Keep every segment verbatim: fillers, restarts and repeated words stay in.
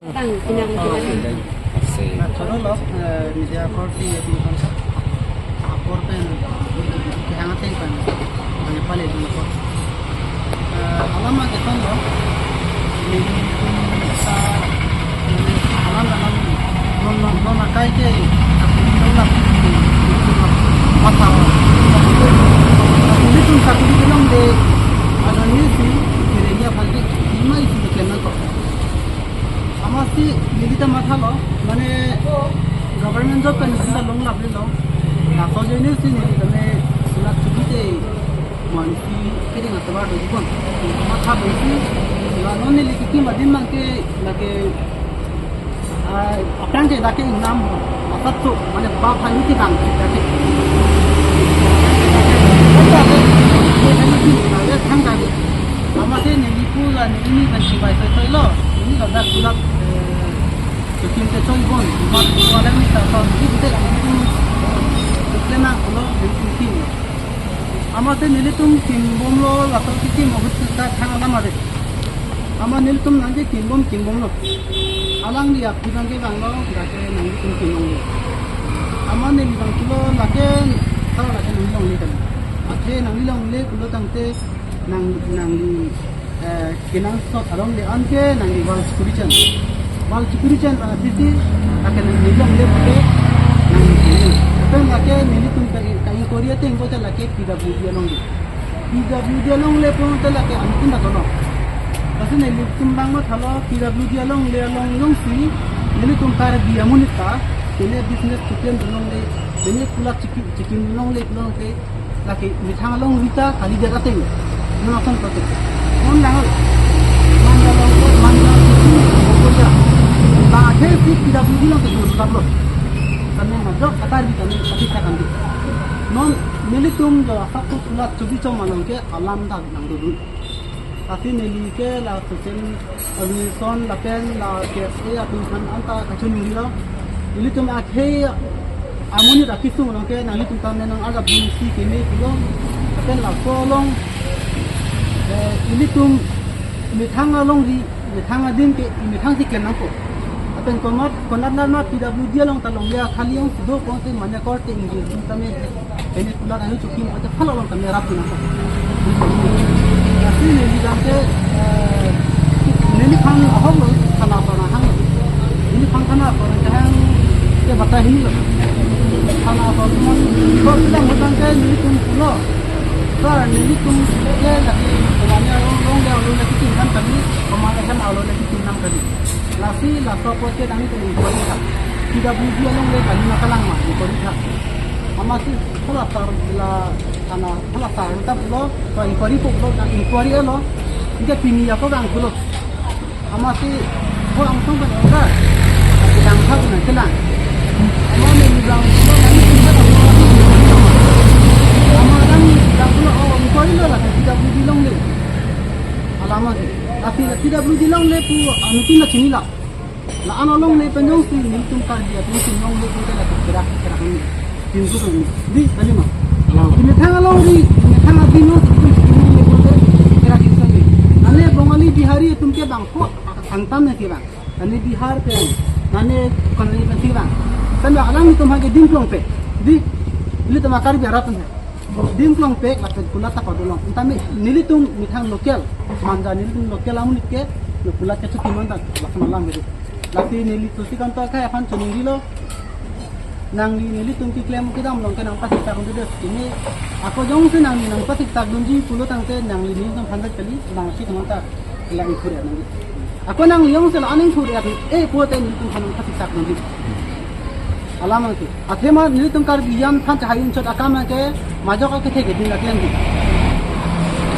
Tang, pinang, pinang. Choro lo, eh, media korte di bangsa. Apor pen, kehang ateng pen, ang pale di ko. Eh, alam aketon lo. Ni, sa, ni, alam, alam, non, non, non akai ke, aku tolak, matha. Aku ni tun satu di bilang de, ada ni si, kiranya bagi, lima isi di kena ko. Amatsi neli ta mathalo, mane government job kan neli ta longlap-le lo. Laso ajoine si neli ta mane sulat chubi te, mansi kiri ngat tovar do jibon. Matha do si, la non neli kikim adim abang ke, lake, ah, aphrang ke dak ke ingnam, asat tu, mane ba phai niti kang, dak ke. Dak ke, dak ke, dak ke, thang dak ke. Amatsi neli pu la neli ni kan chibai soi soi lo. Neli ladak sulat, eh, chukim te choi bon. Mat ko alam ni ta ko neli bide neli pu, eh, kena ko lo neli pu kim. Amatsi nelitum kim bom lo, laso kikim ahut ta thang alam ave. Amat nelitum nangke kim bom kim bom lo. Alangli aphi abang ke vang lo, dak ke nanglitum kim bom lo. Amat neli vang pulo lake, ta lake nangli longle kan. Athe nangli longle pulo tangte nang, nangli, eh, kenangsot alongle anke nangli wall security an. Wall security an, ah, titi, lake nangli longle pulote nangli longle. Lapen lake nelitum ka, ka inquiry ateng pulote lake P W D alongle. P W D alongle pulote lake anutin dak along. Lasi nelitum abang mathalo P W D alongle along jongsi nelitum Karbi amonit ta, pine business chukim alongle, pine kulat chikim, chikim alongle, alongle, lake methang alongri ta kalidet ateng. Non ason kate. Non lang. Manja along, manja along, manja. Bang athe si P W D along ke dur kaplo. Kami majok atar di kami pati sa kami. Non nelitum jo asap tu kulat chubi chom along ke alam dak nangdodun. Lasi neli ke la social organization lapen la K S A atum aphan anta kachiningri lo. Nelitum akhei amonit akisung along ke nanglitum ta nang arjap dunsi keme pulo. Lapen laso along, eh, nelitum methang alongri, methang adim ke, methang si klem nangpo. Lapen konat, konat nat ma P W D along ta longle akhei along si do konsi mane korte ingjir atum tame. Pine kulat anu chukim ate phalok along kami rap nangpo. Lasi neli abang ke, eh, neliphan ahok lo, thana ason ahang lo. Neliphan thana ason ahang ke bata hini lo. Thana ason atum ko bilang hutang ke nelitum pulo. Sir, nelitum ke lake komane along, along le along le kitim nam kali, komane hem along le kitim nam kali. Lasi laso apot ke nangtum inquiry tha. P W D alongle kali ma kalang ma inquiry tha. Amatsi hala sar la thana, hala sar ta pulo, to inquiry po pulo, na inquiry lo. Inke pini ako abang pulo. Amatsi ko angsong kan order. Bilang tha na kelang. Amat neli abang pulo, nangli tinggal ako. Amat abang pulo, oh, inquiry lo la, P W D alongle. Alama ke. Tapi P W D alongle pu anutin ta chinilo. La-an alongle pen jongsi nelitum Karbi atum si longle pulote la kerak kerak ni. Pintu tu ni. Di, kali ma. Hello. Methang alongri, methang adim jongsi nelitum si longle pulote kerak kerak ni. Mane Bengali Bihari atum ke bang ko angtan ne si bang. Mane Bihar pen, mane Konali pen si bang. Kan alanglitum ha ke dim klong pe. Di, nelitum Karbi arat pen. Dim klong pek lapen kulat ta padolong. Tame nelitum methang local, manja nelitum local amonit ke, lo kulat ke chuti mantan, lapen alam gitu. Lasi neli Tusi Kanto akhei aphan chiningri lo. Nangli nelitum keklem kedam along ke nangpathekthak dunde. Ini ako jongsi nangli nangpathekthak dunji pulo tangte nangli nelitum phan dak kali, nangsi teman ta. Kelang inquiry nangji. Ako nangli jongsi la-an inquiry, eh, pulote nelitum aphan nangpathekthak nangji. Alam ke. Athema nelitum Karbi an aphan chahai unchot akam ke majok akethe ke din laklangji.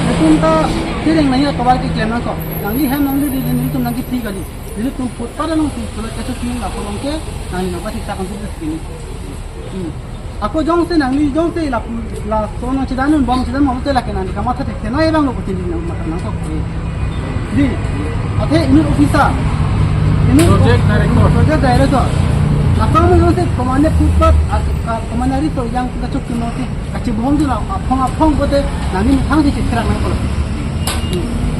Nelitum ta tireng nangji atovar keklem nangkok. Nangli hem nangli di nelitum nangji free kali. Nelitum footpath along si pulo keso kin la kolong ke nangli nangpathekthak nangji. Hmm. Ako jongsi nangli jongsi la, laso nangchedan un bom chedan bom te lake nangli kamatha thekthe nai abang lo putin nangmatha nangkok. Di. Athe inut officer. Inut project director. Project director. Laso mo jongsi komane footpath, a, ka, komane ari to yang kita chok kino si. Kachibohong di la, aphong aphong pulote nangli methang si chekrak nangkok. Hmm.